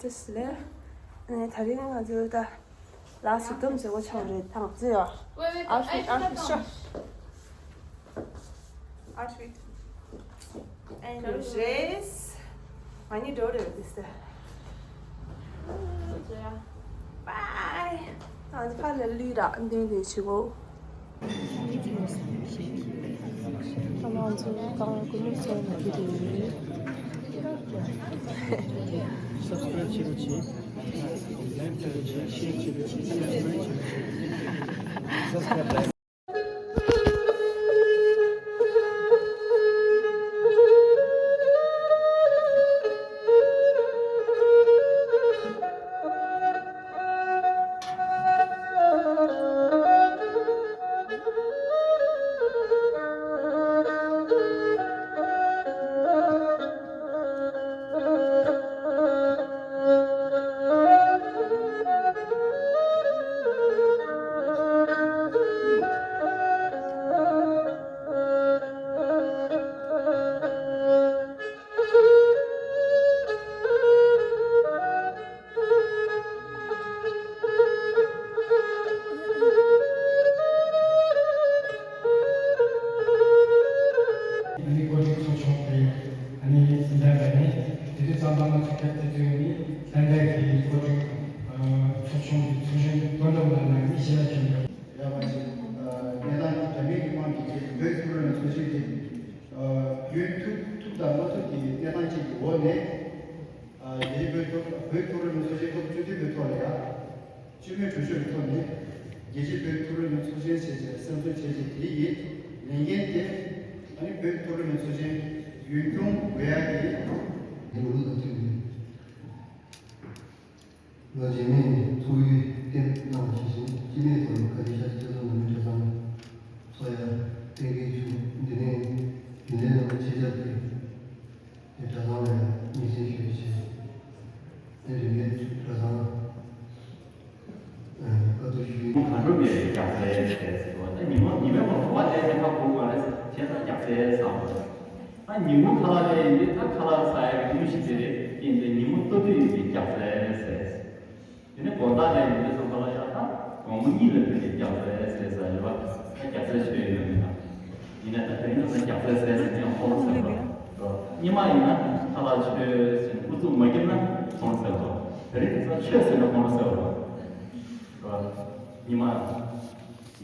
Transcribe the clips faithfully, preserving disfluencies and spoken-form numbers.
ལས། ཨ་ནི་དེ་རིང་ང་ཚོ་ད་ལགས་སོ་དུམ་ཟེར་བ་ཆགས་རེད་ཐང་ཙི་ཡོ། Wait, wait, Outfit, I outfit, got sure. Outfit. And dress. I need to do this. Bye. ཨ་ནི་ཕར་ལ་ལུས་ར་འདི་འདི་ཆུ་བོ། ང་ཚོ་གང་ལ་ཀུ་ནུ་ཚོ་ལ་ཀི་དེ་ཡིན། Subscribe བྱེད་རོགས་བྱེད། Like བྱེད་རོགས་བྱེད། Share བྱེད་རོགས་བྱེད། Subscribe བྱེད། Subscribe like ཨ་ནི་སྐོར་ཅིག་ཚོགས་ཆོག་སྟེ། ཨ་ནི་འདི་འདྲ་རེད། ནི་དེ་དུས་ཙམ་པ་ང་ཚོ་སྐད་དེ་དུས་ནི་ལྷན་རྒྱས་ཀྱི་སྐོར་ཅིག་ཚོགས་ཆུང་གི་ཚོགས་གཞོན་བློ་སྟོབས་ལགས་ནས་ཞལ་ལག་མཆོད་ཡོད། ཡག་པ་ཞིག་གནས་སྟངས་ཀྱི་འདྲ་མིན་གྱི་དབང་གིས་བོད་ཕྲུག་རོལ་མོའི་ཚོགས་ཆེན་དེ་རྒྱུན་མཐུད་ཐུབ་དང་མ་ཐུབ་ཀྱི་གནས་སྟངས་ཅིག་གི་འོག་ནས། རྒྱལ་སྤྱིའི་བོད་ཐོག་བོད་ཕྲུག་རོལ་མོའི་ཚོགས་ཆེན་སྐབས་བཅུ་བདུན་པའི་ཐོག་ལ་ཡང་། སྤྱི་མོས་གྲོས་ཆོད་ཀྱི་ཐོག་ནས། རྒྱལ་སྤྱིའི་བོད་ཕྲུག་རོལ་མོའི་ཚོགས་ཆེན་ཞེས་བྱ་གསར་འཛུགས་བྱས་རྗེས་དེ་ཡི་ལས་འགན་དེ། ཨ་ནི་བོད་ཕྲུག་རོལ་མོའི་ཚོགས་ཆེན་རྒྱུན་སྐྱོང་དགོས་ཡག་གི་ལོ་ལུགས་དང་མཐུན་པའི། ལོ་རྗེས་མའི་ཚོགས་ཡུལ་བསྟན་གནང་བ་ཇི་བཞིན་སྤྱི་མོས་ཐོག་ག་ལི་ཤ་སྤྱི་ཚོགས་ནང་མི་གྲྭ་ཚང་ཚོ་ཡ་གཏན་འཁེལ་བྱུང་འདི་ནས་རྒྱུན་ལས་ནང་ཆེད་བཅར་དེ། དེ་གྲྭ་ཚང་ལ་ཡང་ངེས་ཅན་ཞུ་ཆེད། དེ་རིང་གནས་གྲྭ་ཚང་ལ་བཀའ་བསྡུར་ཞུ་ཡིན། གང་འགྲོ་མེད་རྒྱག་ཚད་ཟེར་ཟེར་བ་ད་ཉི་མ་ཉི་མའི་བར་བ་དེ་ནི་ཁ་ཁུག་པ་རེད་བྱས་ཙང་རྒྱག་ཚད་བསམ། ད་ཉིན་གུང་ཁ་ལག་ལས་ཡིན་དུས་ད་ཁ་ལག་ཟ་ཡག་གི་དངོས་གཞི་དེ་རེད་ཡིན་དུས་ཉིན་མོ་ལྟོ་དུས་ཡིན་དུས་རྒྱག་ཚད་ཟེར། དེ་ནས་དགོང་དག་ལས་ཡིན་དུས་ཙམ་པ་ལ་ཡང་ད་དགོང་མོ་གཉིད་ལ་བུད་ནས་རྒྱག་ཚད་ཟེར་ཟ་ཡོད་པ་ད་རྒྱག་ཚད་ཆོད་ཡོད་མེད་ད། ཡིན་ན་ད་དེ་རིང་ང་ཚོ་རྒྱག་ཚད་ཟེར་ཟེར་ནས་ཡང་ཁོང་ཟེར་བ། ཉི་མ་ཡིན་ན་ཁ་ལག་ཆོད་ཟེར་ནས་ཨུ་ཚུགས་མ་བརྒྱབ་ན་ཁོང་ཟེར་བ། དེ་རིང་ང་ཚོ་ཆོད་ཟེར་ན་ཁོང་ཟེར་བ། ཉི་མ་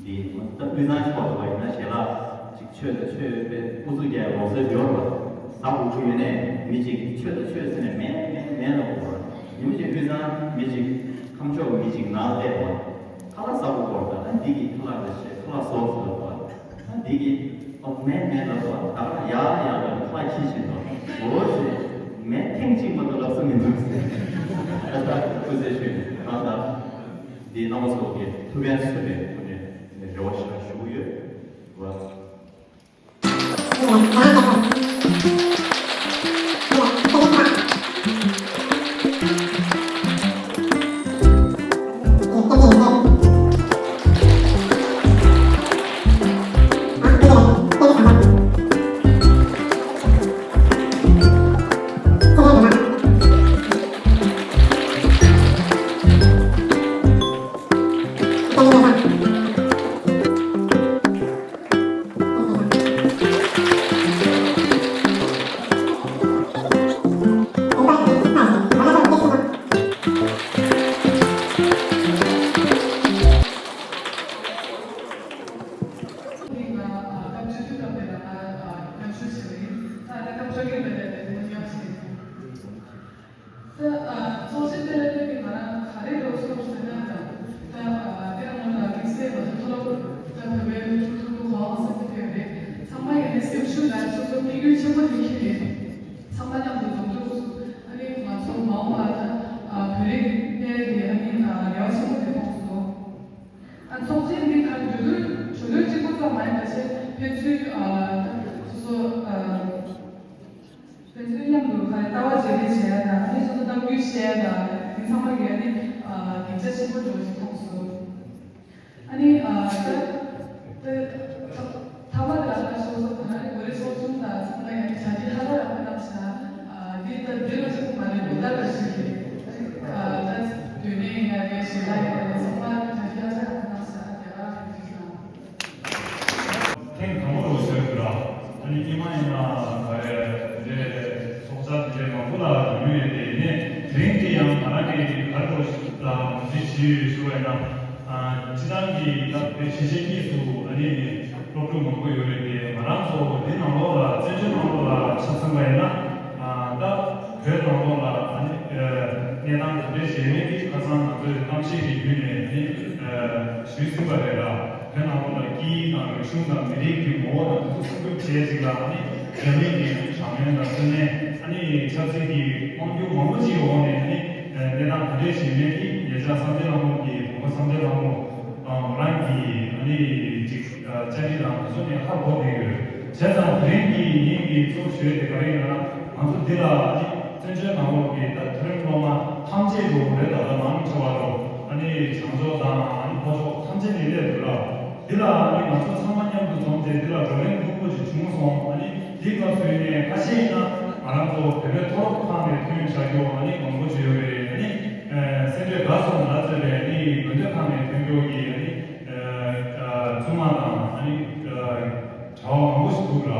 འདི་ད་དབུས་གཙང་ཕྱོགས་ལ་ཡིན་ན་ཞལ་ལག་ཅིག་ཆོད་ད་ཆོད་པའི་ཨུ་ཚུགས་རྒྱག་ལོག་སྲོལ་ཡོད་རེད་བ། ཟ་དགོས་ཀྱི་ཡོད་ནས་མི་ཅིག་ཆོད་ད་ཆོད་ཟེར་ནས་མེད་མེད་མེད་ལ་གོ་བ། ཉི་མ་ཅིག་དབུས་གཙང་མི་ཅིག་ཁམས་ཕྱོགས་མི་ཅིག་ནང་སླེབས་པ། ཁ་ལག་ཟ་དགོས་གོ་ད་ཨ་འདི་གི་ཁ་ལག་རེད་ཞེས་ཁ་ལག་ཟོ་ཟེར་ལབ་པ། ཨ་འདི་གི་ཨོ་མེད་མེད་ལབ་པ་ད་ག་ཡ་ཡ་ལ་ཁ་ལག་ཁྱི་བཞིན་དུ་འོ་ཟེར་མེད་ཐེངས་གཅིག་མ་གཏོགས་ལབ་ས་མི་འདུག་ཟེར། ད་ལྟ་སྐུ་ཚེ་ཞུས་ནས་ད་ལྟ་འདི་རྣམ་པ་ཚོ་གི་ཐུགས་ཕན་གསོས་པའི་སྒོ་ནས་རེ་བ་ཞིག་ཞུ་གི་ཡོད། ད་ཨ་ཚོགས་ཆེན་དེ་ལ་བརྟེན་ནས་ང་རང་ག་རེ་རོགས་སྐྱོབ་ཟེར་ན་དང་། ད་ཨ་དེ་ལ་ང་ལ་དམིགས་བསལ་ང་ཚོ་མཐོ་སློབ་ད་བོད་པའི་སློབ་ཕྲུག་ཕྲུ་གུ་གང་ཟེར་དེ་རེད། ཚང་མ་ཡིན་ནའི་སེམས་ཤུགས་དང་སོ་སོ་སྙིང་རུས་ཆེན་པོ་དེ་ཁྱེར་ནས་ཚང་མ་མཉམ་དུ་འཛོམས་འདུག་ཨ་ནི་ང་ཚོ་མ་འོངས་པ་ད་ཨ་བོད་རིགས་གནས་དེ་ཨ་ནི་ཨ་རེ་བ་ཆེན་པོ་དེ་མཐོང་སོང་། ཨ་ཚོགས་ཆེན་འདི་ཁ་གྲོས་བསྡུར་གྲོས་བསྡུར་གཅིག་པོ་ཙམ་མ་ཡིན་པ་བྱས་ཕན་ཚུན་ཨ་ད་སོ་སོ་ཨ། ཕན་ཚུན་མཉམ་དུ་ག་རེ་ལྟ་བ་བརྗེ་རེས་བྱེད་ཡ་དང་ཨ་ནི་སོ་སོ་རྣམ་འགྱུར་བཤད་ཡ་དང་དེ་ཚང་མ་གི་ཨ་ནི་ཨ་སྡིངས་ཆ་ཆེན་པོ་འདྲ་བོ་ཞིག་མཐོང་སོང་། ཨ་ནི་ཨ་ད་ད་ཐ་མ་དེ་ལ་ལྟ་ཤོག་སོགས་དང་ཨ་ནི་གོ་རེ་ཚོགས་ཆུང་དང་ཚང་མ་ཡ་ནི་བྱ་དེ་ཧ་ལ་ར་མ་གནང་བྱ་ཨ་འདི་ད་འདི་ལ་ཆེན་པོ་མ་རེད་ལོ་ལྟར་ལ་ཞིག་རེད། ཨ་ད་དུས་ནས་ང་རའི་ཞལ་ལག་ཡོད་པ་ཚང་མ་ལ་བཀྲ་ཤིས་བདེ་ལེགས་གནང་ཟེར་རྒྱ་གར་ནས་ཕུལ་གནང་། ཐེངས་དང་པོ་རུ་བྱོས་དགོས་ར། ཨ་ནི་སྔོན་མ་ཡིན་ན་ག་རེ་དེ་འདྲའི་ཚོགས་བཅར་དེ་འདྲའི་མང་པོ་ལ་ཡོང་མྱོང་ཡོད་དེ་ཡིན་ནའི་དེ་རིང་དེ་ཡང་ང་རང་གིས་ག་རེ་རུ་ཞིག་ལ་ངོས་འཛིན་བྱས་ཡོད་ཞུ་བ་ཡིན་ན། ཨ་སྤྱི་བཏང་གི་ད་བོད་གཞིས་བྱེས་གཉིས་སུ་ཨ་ནི་སློབ་ཕྲུག་མང་པོ་ཡོད་རེད་དེ། ང་རང་ཚོ་འདི་ནང་ལོགས་ལ་བཙན་བྱོལ་ནང་ལོགས་ལ་ཆ་མཚོན་པ་ཡིན་ན། ཨ་ད་བོད་ནང་ལོགས་ལ་ཨ་ནི་གནས་སྟངས་ག་འདྲས་ཞིག་ཡོད་མེད་ཀྱི་ཁ་སང་ང་ཚོས་གཏམ་བཤད་ཀྱི་བརྒྱུད་ནས་ཨ་ནི་ཞུས་ཟིན་པ་རེད་ལ། བོད་ནང་ལོགས་ལ་སྐད་ཡིག་དང་རིག་གཞུང་དང་མི་རིགས་ཀྱི་ངོ་བོ་དང་དེ་ཚོ་སྲུང་སྐྱོབ་བྱེད་ཅིག་ལ་ཨ་ནི་རྒྱ་མི་གི་དྲག་གནོན་དང་བཙོན་གནས་ཨ་ནི་ཆབ་སྲིད་ཀྱི་དབང་སྒྱུར་མང་པོ་ཅིག་འོག་ནས་ཨ་ནི་གནས་སྟངས་ག་འདྲས་ཞིག་ཡོད་མེད་ཀྱི་ཉེ་ཆར་བསམ་གཏན་ལྷ་མོ་གི་བུ་མོ་བསམ་གཏན་ལྷ་མོ་དང་མོ་རང་གི་ཨ་ནི་ཅིག་བཅར་འདྲི་དང་དེ་ཚོ་ནས་ཧ་གོ་བསྡད་ཡོད། བྱས་ཙང་དེ་རིང་གི་ཉིན་གྱི་གཙོ་བོ་ཞུ་ཡས་དེ་ག་རེ་ཡིན་ན། ང་ཚོ་འདི་ལ་ཨ་ནི་བཙན་བྱོལ་ནང་ལོགས་ཀྱི་ད་མཐོ་རིམ་སློབ་མ་ཐམས་ཅད་དུ་རེད། ད་ལྟ་མང་ཆེ་བ་དུ་ཨ་ནི་བྱང་ཕྱོགས་དང་ཨ་ནི་ལྷོ་ཕྱོགས་ཐམས་ཅད་ནས་སླེབས་འདུག་ལ། འདི་ལ་ཨ་ནི་ང་ཚོ་ཚང་མ་མཉམ་དུ་འཛོམས་ཏེ་འདི་ལ་བགྲོ་གླེང་ལྷུག་པོ་ཅིག་བྱུང་སོང་། ཨ་ནི་འདི་སྐབས་སུ་ཡིན་ནའི་ཁ་ཤས་ཡིན་ན་ང་རང་ཚོ་བོད་པའི་མཐོ་སློབ་ཁག་ནས་ཐོན་བཞག་རྒྱུ་ཨ་ནི་མང་པོ་ཅིག་ཡོད་རེད། ཨ་ནི་སེ་འབྲས་དགའ་སོང་ལ་བརྩེ་བའི་ཨ་ནི་དགོན་སྡེ་ཁག་ནས་ཐོན་རྒྱུ་གི་ཨ་ནི་བཙུན་མ་དང་ཨ་ནི་གྲྭ་བ་མང་པོ་ཞིག་འདུག་ལ།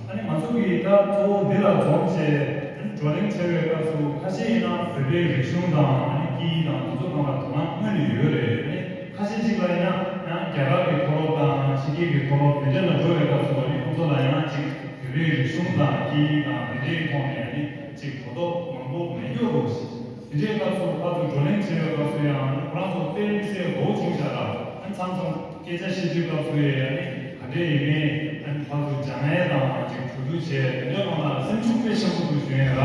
ཨ་ནི་ང་ཚོ་གིས་ད་གཙོ་བོ་འདི་ལ་འཛོམས་བྱས་ཨ་ནི་བགྲོ་གླེང་བྱེད་པའི་སྐབས་སུ་ཁ་ཤས་ཡིན་ན་བོད་པའི་རིག་གཞུང་དང་ཨ་ནི་སྐད་ཡིག་དང་དེ་ཚོ་སྒང་ལ་དོ་སྣང་སྔོན་ནས་ཡོད་རེད། ཨ་ནི་ཁ་ཤས་ཤིག་ལ་ཡིན་ན་ཡང་རྒྱ་གར་གྱི་མཐོ་སློབ་དང་ཕྱི་རྒྱལ་གྱི་མཐོ་སློབ་དེ་འདྲ་ལ་འགྲོ་བའི་སྐབས་སུ་ཨ་ནི་ཁོང་ཚོ་ལ་ཡང་ཅིག་བོད་པའི་རིག་གཞུང་དང་སྐད་ཡིག་དང་དེ་འདྲའི་ཐོག་ནས་ཨ་ནི་ཅིག་གོ་རྟོགས་མང་པོ་མེད་རྒྱུ་རེད། དེ་འདྲའི་སྐབས་སུ་ཕར་ཚུར་བགྲོ་གླེང་བྱེད་པའི་སྐབས་སུ་ཡང་ཁོ་རང་ཚོ་དཔེ་མི་སྲིད་མགོ་བོ་ཆུང་བཞག་ལ། ཨ་མཚམས་མཚམས་སྐད་ཆ་བཤད་དུས་སྐབས་སུ་ཡང་ཨ་ནི་ག་འདྲས་ཡིན་མིན་ཨ་ནི་ཕར་ཚུར་སྦྱང་ཡས་དང་ཅིག་གྲོས་བསྡུར་བྱས། དེ་འདྲའི་སྒང་ལ་སེམས་ཤུགས་དཔེ་ཆེན་པོ་འདུག་ཞུ་ཡས་ར།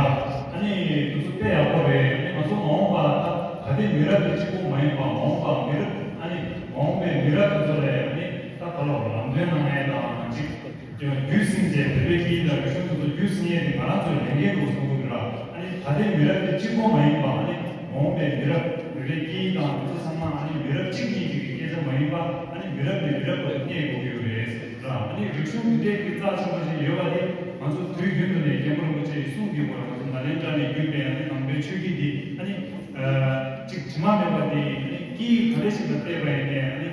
ཨ་ནི་དེ་ཚོ་དཔེ་ཡག་པོ་རེད། ཨ་ནི་ང་ཚོ་མ་འོངས་པ་ད་ག་དེ་མི་རབས་དེ་གཅིག་པོ་མ་ཡིན་པ་མ་འོངས་པ་མི་རབས་ཨ་ནི་མ་འོངས་པའི་མི་རབས་དེ་ཚོ་ལ་ཡང་ཨ་ནི་ད་ག་ལ་ལམ་སྟོན་གནང་ཡས་དང་ཅིག་རྒྱུད་བསྲིངས་བྱས་བོད་པའི་སྐད་ཡིག་དང་རིག་གཞུང་དེ་ཚོ་རྒྱུད་བསྲིངས་ཡས་དེ་ང་རང་ཚོའི་ལས་འགན་རེད་བསམ་གྱི་འདུག་ར། ཨ་ནི་ད་ལྟའི་མི་རབས་དེ་གཅིག་པོ་མ་ཡིན་པ་ཨ་ནི་མ་འོངས་པའི་མི་རབས་བོད་པའི་སྐད་ཡིག་དང་དེ་ཚོ་ཚང་མ་ཨ་ནི་མི་རབས་གཅིག་གཉིས་གཅིག་གི་སྐད་ཆ་མ་ཡིན་པ་ཨ་ནི་མི་རབས་ནས་མི་རབས་བར་གནས་དགོས་ཀྱི་ཡོད་རེད་ར། ཨ་ནི་རིག་གཞུང་འདི་འདྲའི་གི་རྩ་ཆེན་པོ་ཞིག་ཡོད་པ་དེ་ང་ཚོ་དུས་རྒྱུན་དུ་ནས་སྐྱབས་མགོན་རིན་པོ་ཆེ་ཡི་གསུང་གི་སྐོར་ང་ཚོ་ནཱ་ལེནྡྲ་ནས་བརྒྱུད་པའི་ཨ་ནི་ནང་པའི་ཆོས་བརྒྱུད་འདི་ཨ་ནི་གཅིག་དྲི་མ་མེད་པ་དེ་ཨ་ནི་སྐད་ཡིག་ག་འདྲ་ཞིག་ལ་བལྟས་པ་ཡིན་ནའི་ཨ་ནི།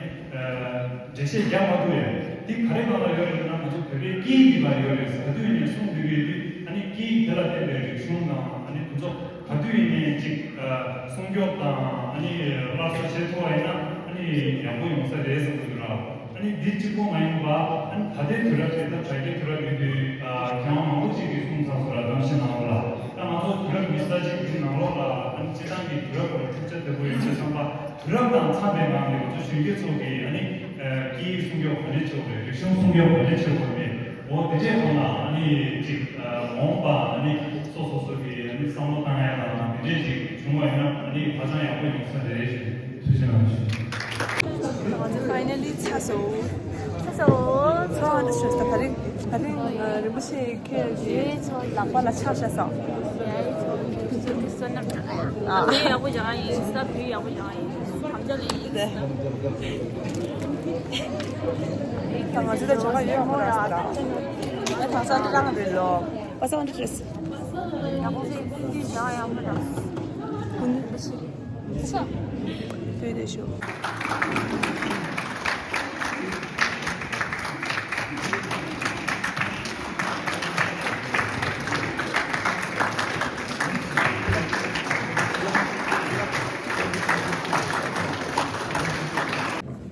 འགྲེལ་བཤད་རྒྱག་མ་ཐུབ་ཡ། འདི་ག་རེ་སྒང་ལ་ཡོད་རེད་ཟེར་ན་ང་ཚོ་བོད་པའི་སྐད་ཡིག་གི་སྒང་ཡོད་རེད་ཟེར། ག་དུས་ཡིན་ནའི་གསུང་འདི་གའི་དུས་ཨ་ནི་སྐད་ཡིག་དེ་ལ་བརྟེན་པའི་རིག་གཞུང་དང་ཨ་ནི་དེ་ཚོ་ག་དུས་ཡིན་ནའི་ཅིག་སྲུང་སྐྱོབ་དང་ཨ་ནི་སླར་གསོ་བྱེད་ཐུབ་པ་ཡིན་ན་ཨ་ནི་ཡག་པོ་ཡོང་ས་རེད་བསམ་གྱི་འདུག་ར། ཨ་ནི་འདི་གཅིག་པོ་མ་ཡིན་པ་ཨ་ནི་ད་ལྟའི་དུས་རབས་དེ་ད་དྲ་རྒྱའི་དུས་རབས་ཡིན་དུས་མཁས་དབང་མང་པོ་ཅིག་གིས་གསུངས་ཚར་སོང་ར། གཏམ་བཤད་ནང་ལོགས་ལ་ད་ང་ཚོ་དུས་རབས་ཉི་ཤུ་རྩ་གཅིག་གི་ནང་ལོགས་ལ་ཨ་ནི་སྤྱི་བཏང་གི་དུས་རབས་སྐོར་ལ་ཐུགས་རྗེ་ཆེ་པོ་ཡོད་ཅེས་བསམ་པ། དུས་རབས་དང་འཚམ་པའི་ངང་ནས་ང་ཚོ་གཞོན་སྐྱེས་ཚོ་གིས་ཨ་ནི་སྐད་ཡིག་སྲུང་སྐྱོབ་ག་འདྲས་བྱེད་དགོས་རེད། རིག་གཞུང་སྲུང་སྐྱོབ་ག་འདྲས་བྱེད་དགོས་རེད། འོ་དེ་འདྲའི་ཐོག་ལ་ཨ་ནི་ཅིག་མ་འོངས་པ་ཨ་ནི་སོ་སོ་སོ་གིས་ཨ་ནི་བསམ་བློ་བཏང་ཡ་དང་དེ་འདྲས་ཅིག་བྱུང་བ་ཡིན་ན་ཨ་ནི་ཧ་ཅང་ཡག་པོ་ཡོང་ས་རེད་ཞུ། ཐུགས་རྗེ་གནང་ཞུ། ང་ཚོ་ཕའི་ནལ་ལི་ཚར་སོང་། ཚར་སོང་། ཚར་སོང་། ད་རིང་ད་རིང་རིན་པོ་ཆེ་ཁྱེད་ཀྱི་ལག་པ་ལ་ཆགས་བཞག་སོང་། ཡ་ཡ་ཚོ་དུས་ཚོད་ཀྱི་བསོད་ནམས་འདྲ། ཨ། དེ་ཡག་པོ་བྱ་ཡིན། ས་བུ་ཡག་པོ་བྱ་ཡིན། དམ་བཅའ་ལ་ཡིན། ད་ང་ཚོ་ད་ཆོ་ག་ཡོད་མོ་ར་ས་ར། ད་ས་འདྲ་རང་རེད་ལོ། ཨ་ས་འདྲ་རེད། ཡག་པོ་བྱས་དུས་བྱ་ཡག་པོ་ར། ཀུན་ཤེས། ཐུགས་རྗེ་ཆེ།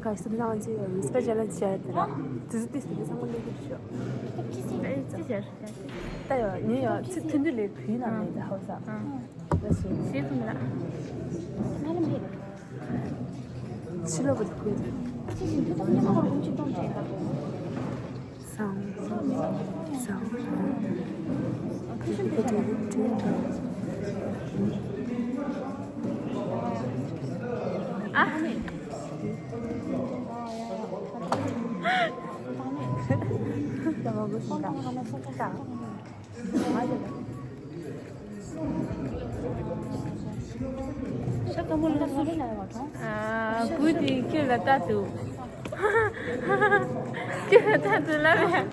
Guys, so now I'm doing a respect challenge chat. This is this is someone they could show. ཅི་ཟེར། ད་ཡོད་ཉེ་ཡོད་ཚི་ཐུན་དུ་ལས་བུའི་ནང་ནས་ད་ཧོ་ས། ཨ། ད་སུ། ཤེས་ཐུབ་མེད་ལ། ཕྱི་ལོགས་པ་དེ་ཁུལ་དུ། སང་། སང་། ཁུ་ཤུ་ཁུ་ཁུ་ཁུ་ཁུ། ཨ། ད་མ་གོ་ཤི་ཀ། ཀ། ཨ། བུ་དེ་ཁྱོད་ལ་ལྟ་འདུག་ཁྱོད་ལ་ལྟ་འདུག་ལབ་ཡ། ཨ།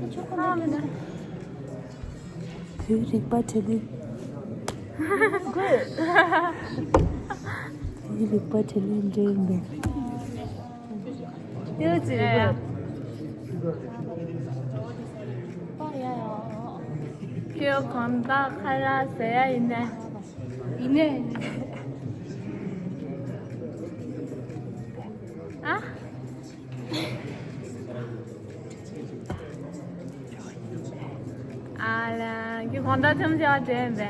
ཨ། ཁྱོད་ཁོ་ན་ བོད་རིག་པ་དྲི་ལན། བོད་རིག་པ་དྲི་ལན་འདྲ་ཡིན་པས། ཡ་ཡ། ཁྱོད་གང་ལྟར་ཁ་ལག་ཟ་ཡ་ཡིན་ནས། ཡིན་ནས། ཨ། ཨ་ལ། ཁྱོད་གང་ལྟར་ཁྲོམ་བྱ་བ་འདྲ་ཡིན་པས།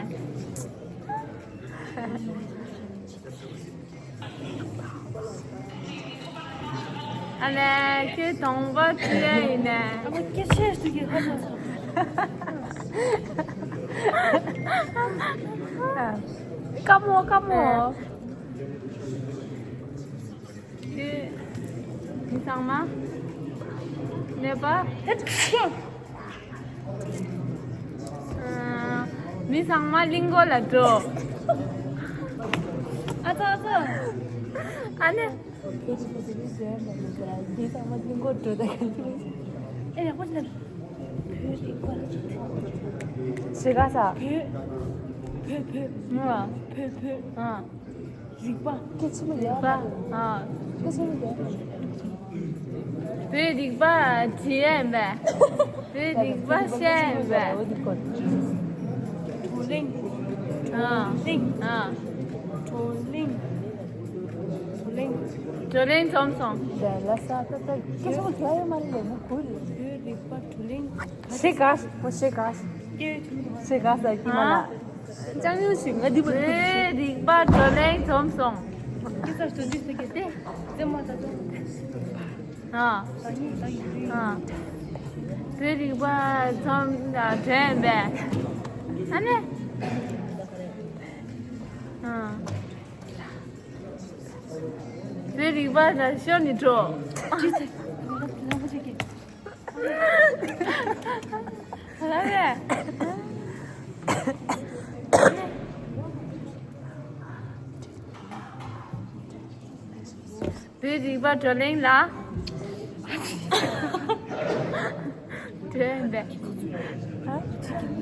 ཨ་ལས། ཁྱོད་དང་པོ་ཁྱོད་ཡིན་ནས། ཨ་མ་སྐད་ཆ་ཞིག་གི་ཧ་ལས་སོང་། དཀའ་མོ་དཀའ་མོ། ཁྱོད་མི་ཚང་མ་ནད་པ། ཧེ། ཨ། མི་ཚང་མ་གླིང་སྐོར་ལ་འགྲོ། ཨ་ཙི་ཨ་ཙི། ཨ་ནི། མི་ཚང་མ་གླིང་སྐོར་འགྲོ་ད་ག་ལ། ཨེ་ཡག་པོ་ཞིག་ལབ། བོད་རིག་པ། ཞེ་ག་ས། བོད། བོད་བོད། ཨ། བོད་བོད། ཨ། རིག་པ། སྐད་ཆ་མི་རིག་པ། ཡོད། ཨ། སྐད་ཆ་མི་ཡོད། བོད་རིག་པ་བྲིས་ཡ་ཡིན་པས། བོད་རིག་པ་བཤད་ཡ་ཡིན་པས། བགྲོ་གླེང་། ཨ། བགྲོ་གླེང་། ཨ། བགྲོ་གླེང་། བགྲོ་གླེང་། བགྲོ་གླེང་འཛོམས་སོང་། ལ་ས་ཏ་ཏ་སྐད་ཆ་མི་ཐོས་ཡ་མ་རེད་ལས་མོ་གུ་རེད། བོད་རིག་པ་བགྲོ་གླེང་། ཤེ་ག་མོ་ཤེ་ག་ཤེ་ག་ས་ཀི་མ་ལ། ཅང་ཡོད་ཞིག་ང་འདི་བོད་རིག་པ་བགྲོ་གླེང་འཛོམས་སོང་། སྐད་ཆ་ཞུ་རྒྱུ་ཟེར་གི་སྟེ། རྩེད་མོ་ད་ཚོ། ཨ། ཨ། བོད་རིག་པ་འཛོམས་ལ་དྲན་པས། ཨ་ནི། ཨ། བོད་རིག་པ་ལ་ཤོར་ནས་འགྲོ། ལ་རེ། བོད་རིག་པ་བགྲོ་གླེང་ལ། དྲན་པས། ཧ།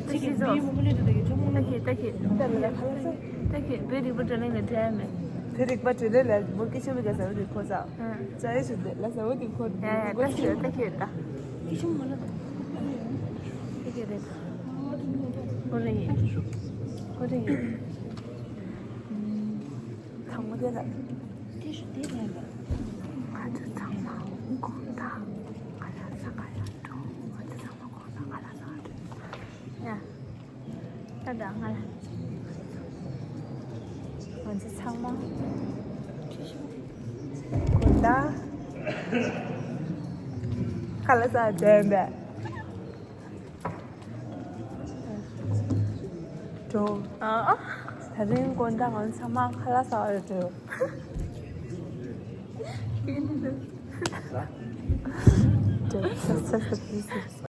ཏ་ཤི་ཙོ། ཏ་ཤི་ཏ་ཤི། ཏ་ཤི། བོད་རིག་པ་བགྲོ་གླེང་ལ་དྲན་མེད། བོད་རིག་པ་བགྲོ་གླེང་ལ་མོ་སྐད་ཆ་མི་དགའ་ཟེར་བ་དེ་ཁོ་ཚ། ཨ། ཅ་ཡེ་ཞུ་དེ་ལ་ཟེར་བ་དེ་ཁོ། ཡ་ཡ། ཏ་ཤི་ཡོད། ཏ་ཤི་ཡོད་ད། སྐད་ཆ་མ་ལབ། ཏ་ཤི་རེད། ཁོ་རེད། ཁོ་རེད། དང་པོ་དེ་ལ། དེ་ཞུ་དེ་ལ་ལ། ང་ཚོ་ཚང་མ་དགོང་དག་ཁ་ལག་ཟ་ག་ཡར་འགྲོ། ང་ཚོ་ཚང་མ་དགོང་དག་ཁ་ལག་ཟ་ག་འགྲོ། ཡ། ད་ད་ང་ལ། ང་ཚོ་ཚང་མ་དགོང་དག་ཁ་ལག་ཟ་འགྲོ་ཡིན་པས། འགྲོ། ཨ། ད་རིང་དགོང་དག་ང་ཚང་མ་ཁ་ལག་ཟ་བར་འགྲོ། འགྲོ། ས་ས་ས་ས་ས།